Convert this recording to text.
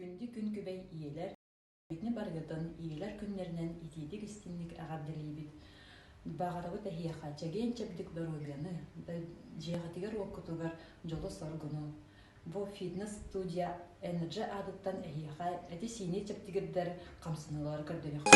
Күндү күн күбэй ийэлэр, Итини барыгытын ийэлэр күннэринэн итиитик-истиҥник эҕэрдэлиибит. Баҕарабыт эһиэхэ чэгиэн-чэбдик доруобуйаны, дьиэҕитигэр-уоккутугар дьолу-соргуну. Бу фитнес-студия Energy аатыттан эһиэхэ эти-сиини чэбдигирдэр хамсаныылары көрдөрүөхпүт.